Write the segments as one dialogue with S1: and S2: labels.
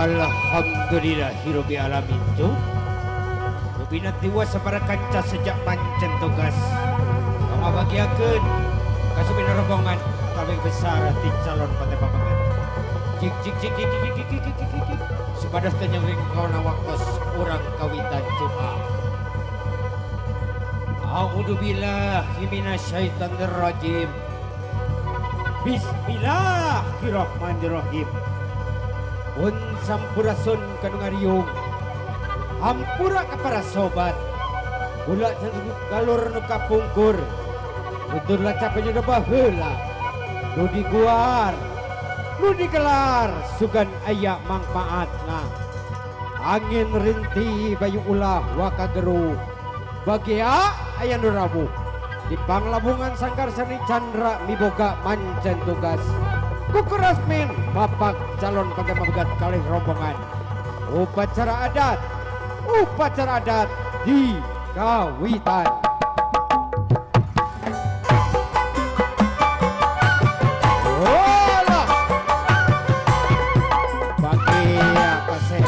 S1: Alhamdulillahirabbil alamin tuh. Rubina tiwa sapara kanca sejak pancen tugas. Kamabagiakeun kasupina rombongan kabeh besar ti calon partai papangan. Cik cik cik cik cik cik cik cik cik. Supados teu nyewing kaona waktos urang kawitan Jumat. A'udzubillahi minasyaitonirrajim. Bismillahirrahmanirrahim. Pun sampurasun kanu ngariung. Hampura ka para sobat. Kula galur nu kapungkur. Tutur laca penyuda baheula. Nu diguar, nu digelar sugan aya mangpaatna. Angin rinti bayu ulah wakageru. Bagia aya nu rawuh. Di panglabungan sangkar seni Chandra miboga mancen tugas. Kukur Rasmin bapak calon pantai pamegat kalih rombongan. Upacara adat di Kawitan. Olah. Bagi apa sih?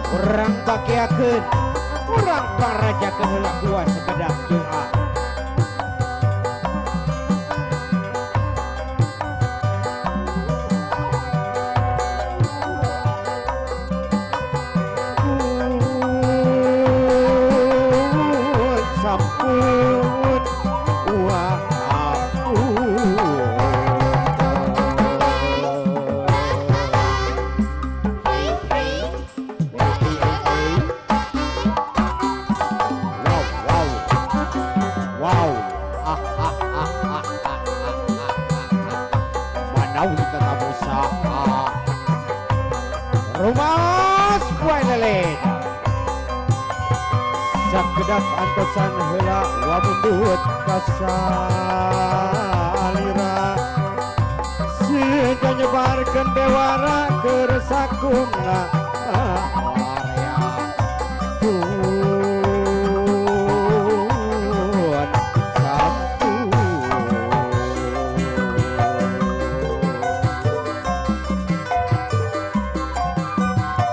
S1: Urang bagiakeun, urang pangrajakeun heula kuah sekedap doa. Sampun wah Rumas buai lele sakedap antosan heula wamundut kasalira siga nyebarkeun bewara keur sakumna area pun sampun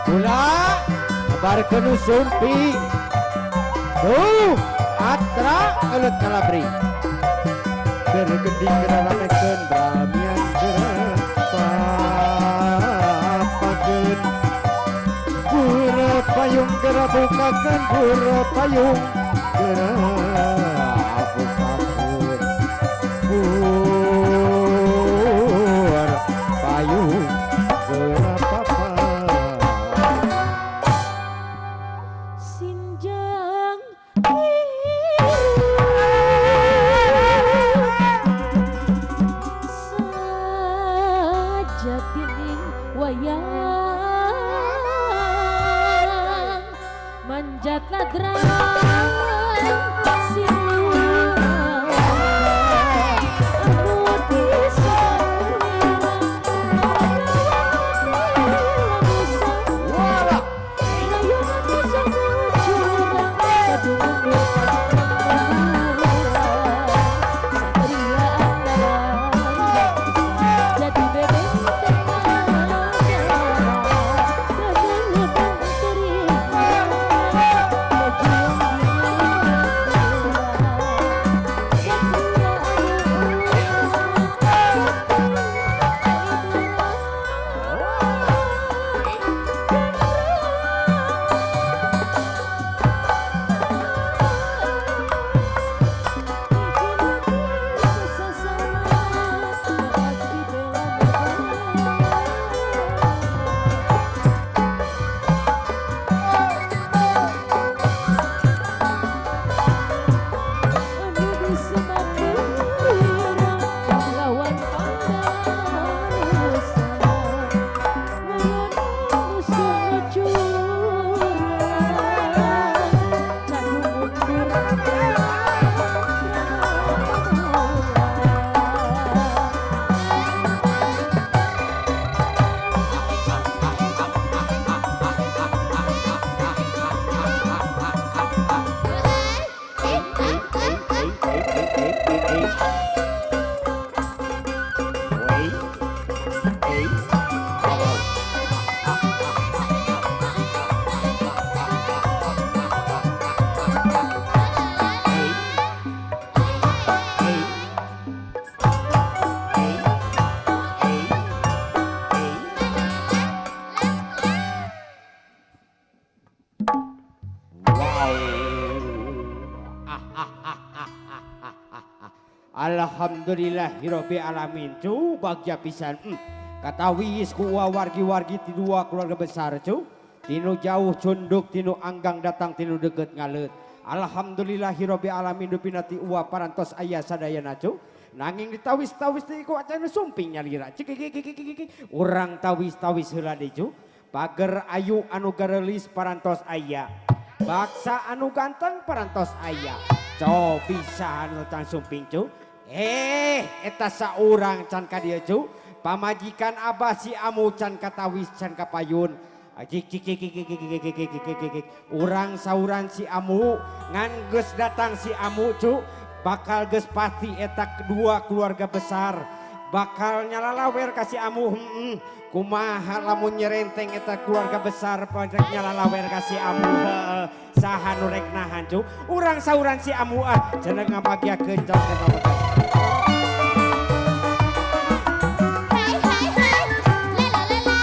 S1: kula nyebarkeun sumping tuh atra euleuh kalabri bergending ngaramekeun bramian papakeun pura payung geura bukakeun pura payung geura bukakeun pura payung geura papa
S2: Sinjang sajatining wayang manjat ladrang siluang anu disarwira
S1: Wala. Alhamdulillahirabbil alamin cu bagja pisan. Katawis ku wargi-wargi ti dua keluarga besar cu. Tinu jauh cunduk, tinu anggang datang, tinu deket ngaleut. Alhamdulillahirabbil alamin dupina ti uwa parantos aya sadayana cu. Nanging ditawis-tawis ti ku acan sumping nyalira. Cik cik cik cik cik. Urang tawis-tawis heula deui cu. Pager ayu anu garelis parantos aya. Baksa anu ganteng parantos aya. Co bisa anu can sumping cu. Eta saurang can ka dieu cu. Pamajikan abah si amu can katawis can kapayun. Cik cik cik cik cik cik cik cik cik cik cik. Urang sauran si amu ngan geus datang si amu cu. Bakal geus pasti eta kedua keluarga besar bakal nyalalawer ka si amu. Kumaha lamun nyerenteng eta keluarga besar rek nyalalawer ka si amu. Saha nu rek nahan cu. Urang sauran si amu ah cenah ngabagiakeun calon pamajikan.
S3: Hai hai hai, lela lela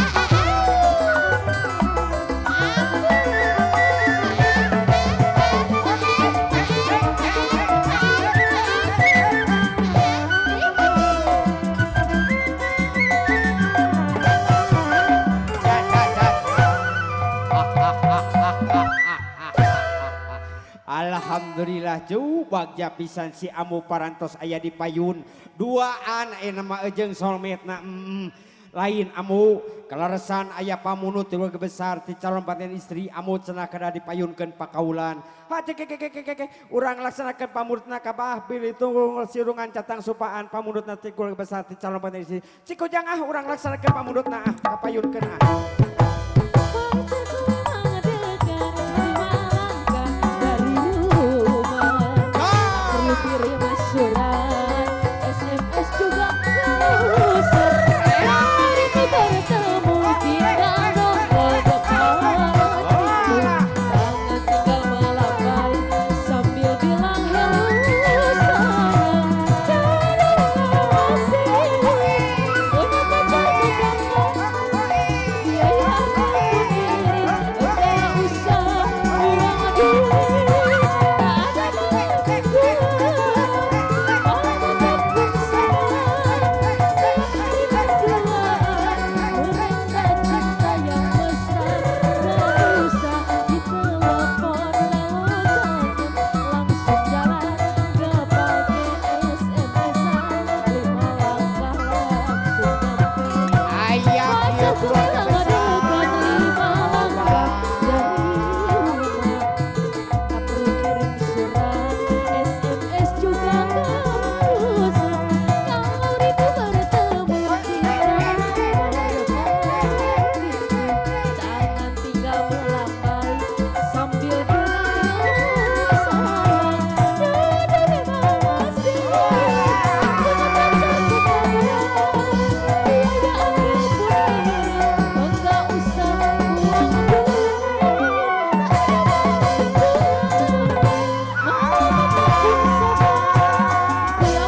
S1: Alhamdulillah cu bagja pisan si amu parantos aya di payun duaan aya nama ejeng soulmate-na. Lain amu kaleresan aya pamunut keluarga besar ti calon paten istri amu cenah kada dipayunkeun pakaulan. Ha cek cek cek cek cek urang laksanakeun pamunutna kabah bilih tunggu sirungan catang supaan pamunutna ti keluarga besar ti calon paten istri. Cikujang ah urang laksanakeun pamunutna ah kapayunkeun ah.
S2: Kirim surat, SMS juga usah. Hari itu bertemu tidak nongol depan pintu. Tangan tinggal melambai sambil bilang hello sayang. Terima kasih punya pacar tetangga. Biaya aku kirim, enggak usah uang duit. Tak ada
S1: Aya ieu keluarga besar.
S2: Tak perlu kirim surat, SMS juga gak usah.
S3: Kalau rindu bertemu tidak pintu.
S2: Tangan tinggal melambai sambil bilang sayang.
S3: Terima kasih punya pacar tetangga. Biaya aku kirim,
S2: Enggak usah uang duit.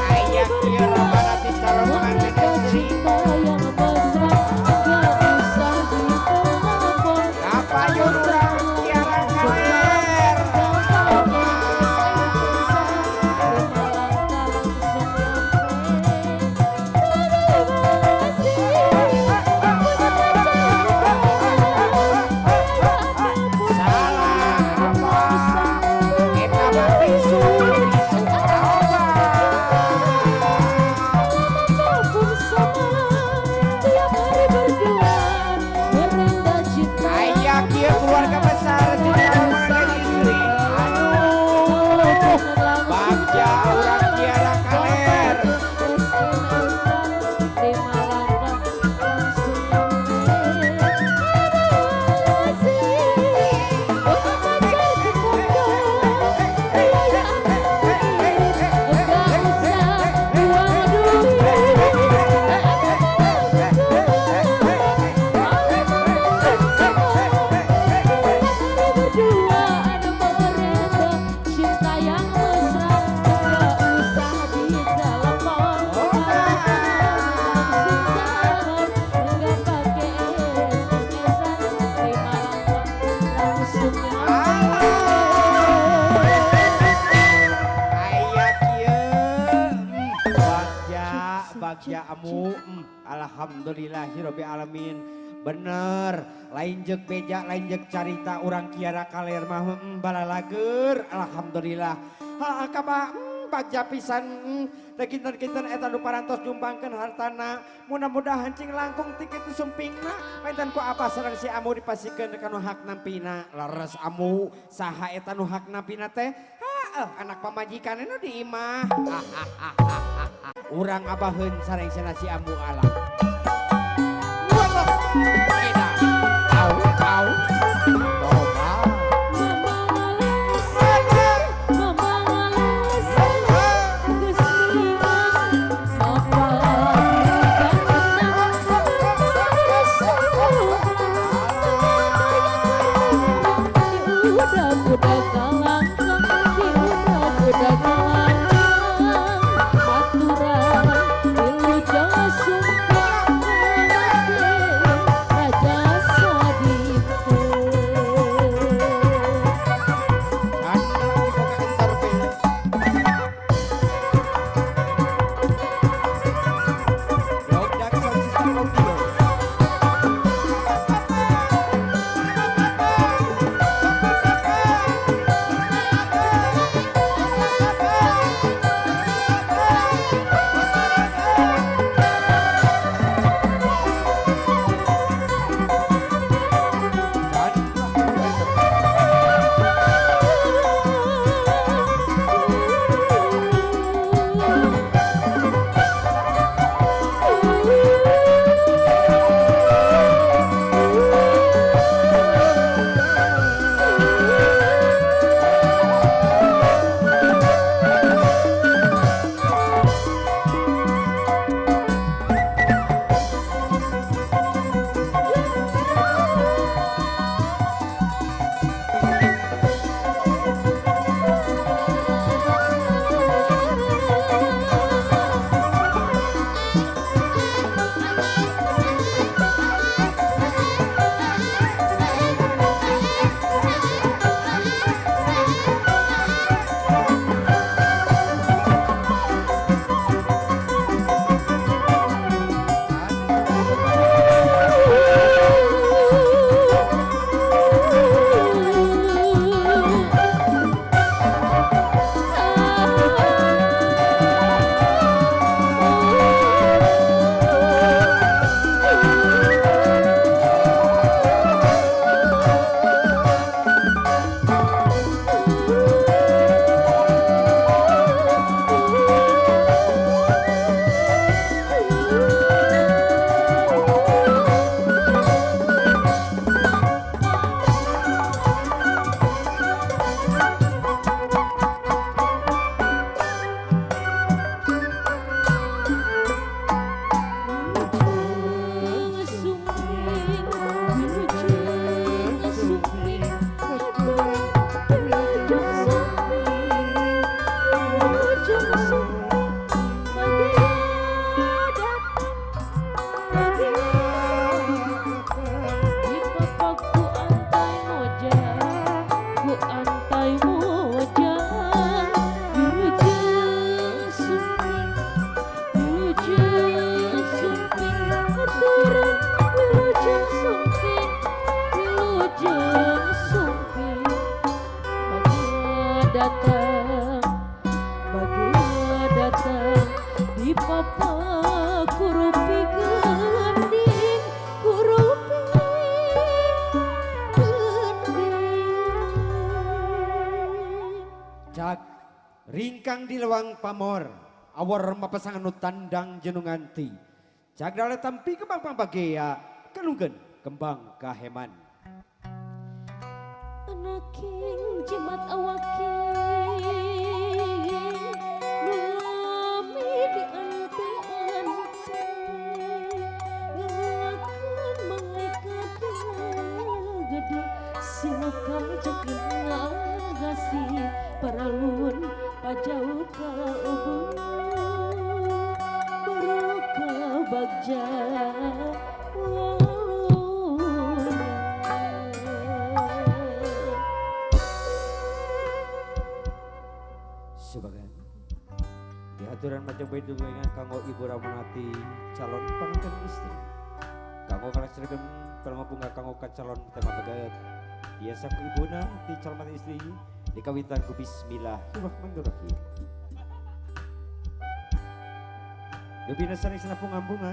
S1: Aya kieu ramana ti calon pengantin
S2: Mereka
S1: istri.
S2: cinta yang mesra, enggak usah ditelepon.
S1: Kapayun urang Kiara Kaler. Salah apa? Eta mah bisu, bisu apa? Aya kieu keluarga besar ti calon pengantin istri. Aduh, bagja urang Kiara Kaler. Bagja amu, alhamdulillahirabbil alamin. Bener, lain jeung beja, lain jeung carita urang Kiara Kaler mah balalager, alhamdulillah. Ha kaba bagja pisan teh kinten-kinten eta nu parantos nyumbangkeun hartana. Mudah-mudahan cing langkung ti kitu sumpingna, panten ku abah sareng si amu dipasikeun ka nu hak nampina. Leres amu, saha eta nu hak nampina teh? Ha, anak pamajikan nu di imah. Urang abaheun sareng cenah si amu ala. Au au toba. Ringkang di lewang pamor, awor mapasangan nu tandang jenunganti. Cagdale tampi kembang pang bagea, kelungkeun kembang kaheman.
S2: Anaking jimat awaking, nulami di ante-ante, ngelakeun manglikade gede, silakan cekin ngagasi paralun pajauh ka ubung baru ka bagja waluna.
S1: Sebagai Dihaturan macam baitu dengan kanggo Ibu Ramonati calon pengantin istri. Kanggo kalaksanakeun pelama bunga kanggo ka calon tema begat. Biasa ku ibuna ti calon pengantin istri dikawitan ku bismillahirrahmanirrahim. Dubina saring bunga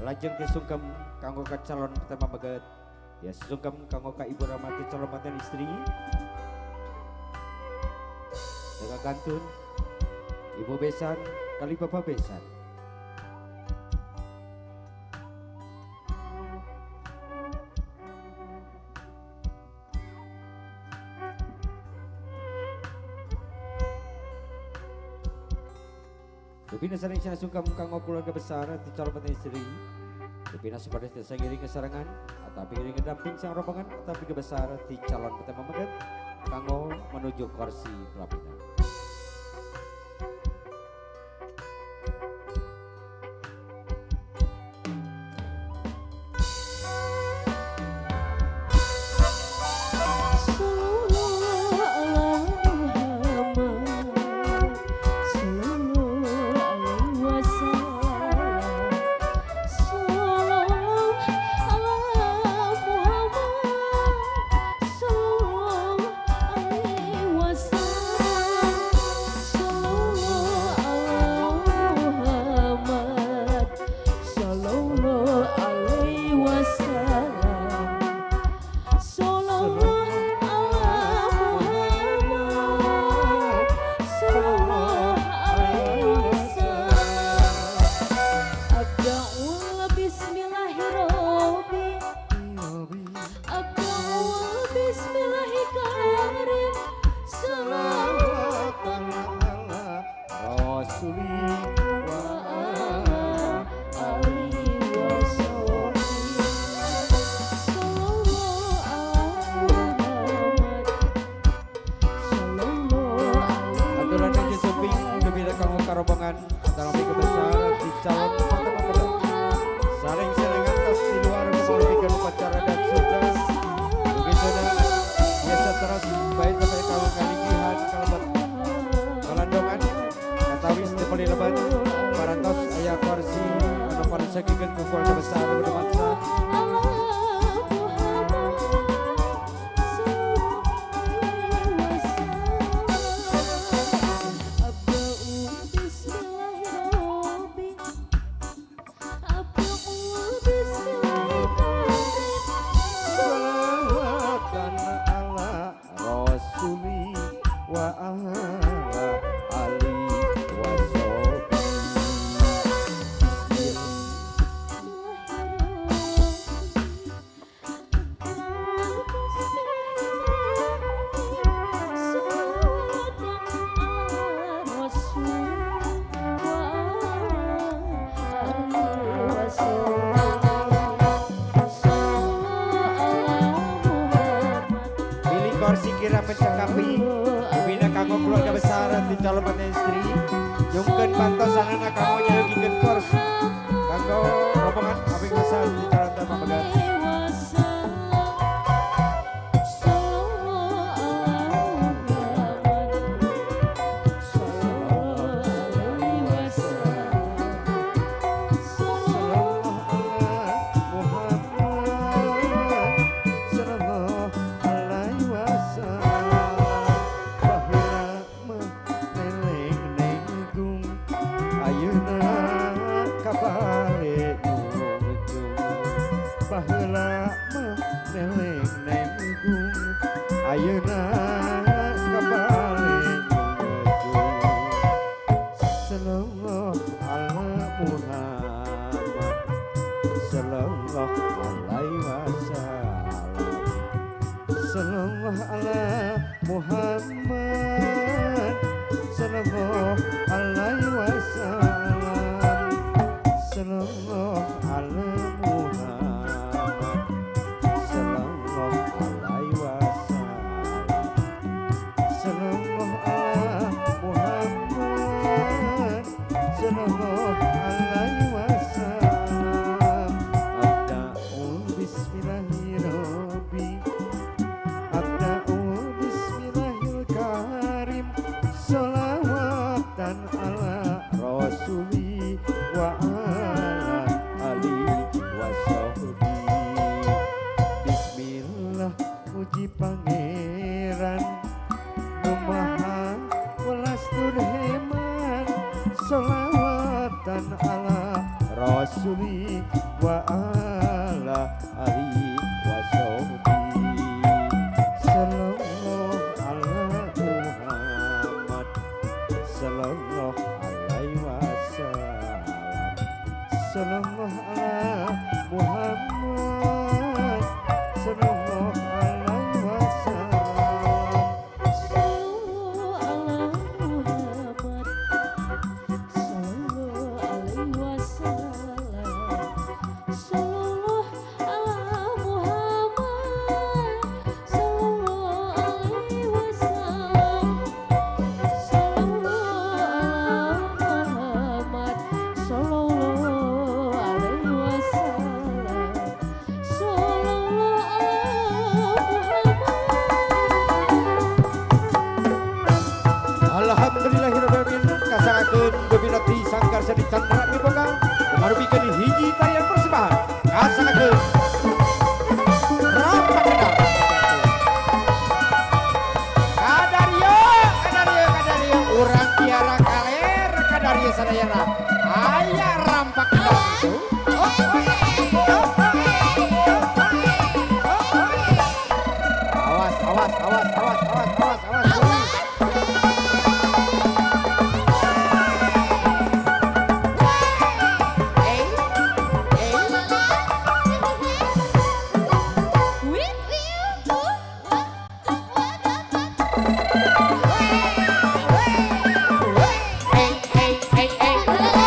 S1: lajeng tisungkem kanggo ka calon tema begat. Ya sungkem kanggo ka Ibu Ramati calon manten istri. Jaga kantun Ibu besan kali bapak besan. Dubina saring sungkem kanggo keluarga besar ti calon manten istri. Dubina supados desa ngiring kesarangan atapi ngiring ngedamping sang rombongan atapi kebesar ti calon pertama meget kanggo menuju kursi pelaminan.
S4: Ayeuna kabare.
S1: Rasuli wa ala alihi wa sahbihi. Sallallahu ala Muhammad sallallahu alaihi wasallam. Sallallahu ala Muhammad sallallahu alaihi wasallam.
S2: Sallallahu ala Muhammad sallallahu alaihi wasallam. Sallallahu ala Muhammad sallallahu alaihi wasallam. Sallallahu ala Muhammad sallallahu alaihi wasallam. Sallallahu ala Muhammad.
S1: Alhamdulillahirabbil kasangakeun Gobinati Sanggar Seni Chandra Wiboga marubikeun hiji tarian persembahan kasangakeun Rampak Kendal. Kadario, kadario, kadario, urang tiara kaler, kadario sadayana. Aya rampak kendal itu. Oh, oh, oh, oh, oh, oh. Awas, awas, awas, awas, awas, awas, awas. Eh, eh. Eh, eh, eh, eh.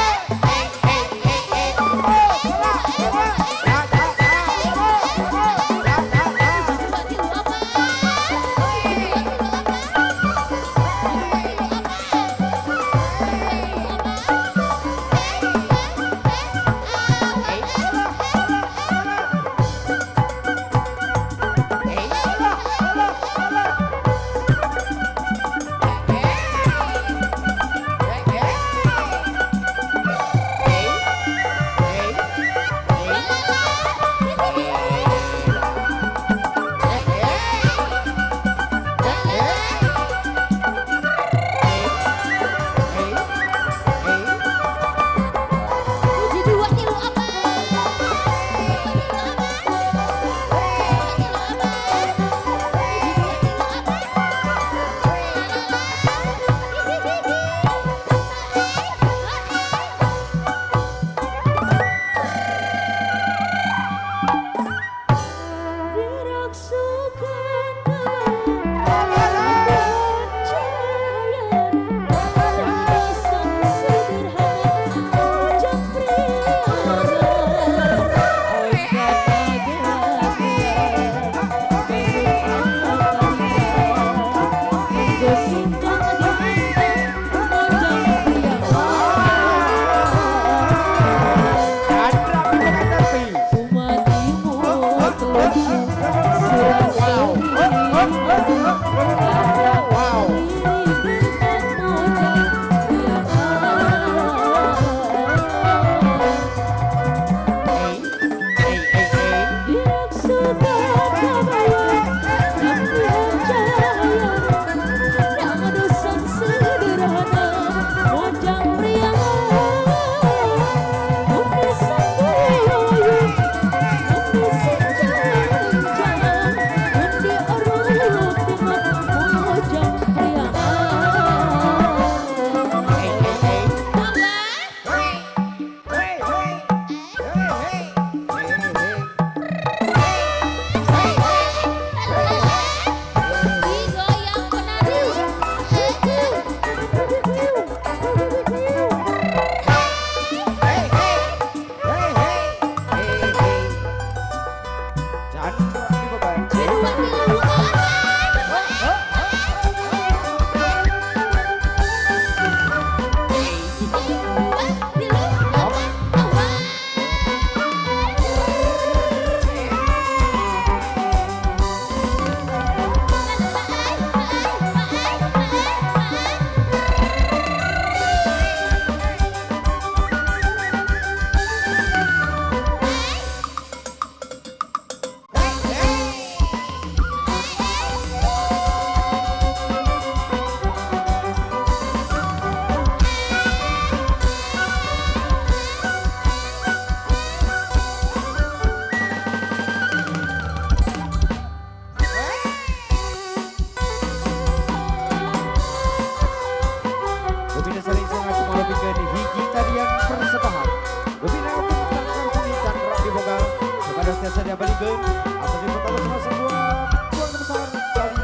S4: Diabadikan atau di pertama sama sebuah keluarga besar dari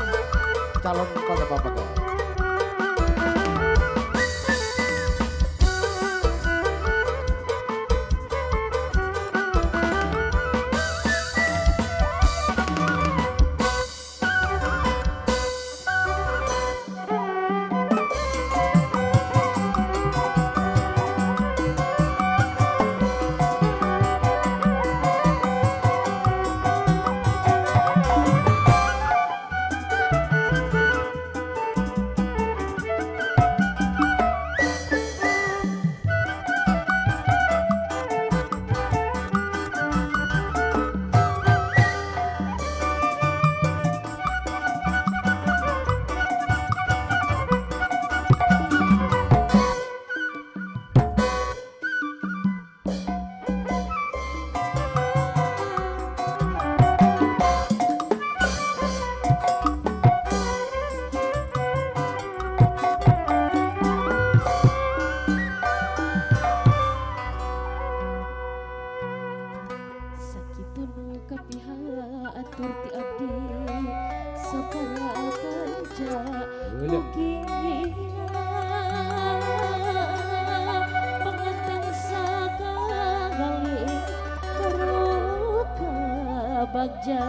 S4: calon Kota Bapak.
S2: Sakitu nu kapihatur ti abdi sapara kanca mugi pangatang sakali karuka bagja.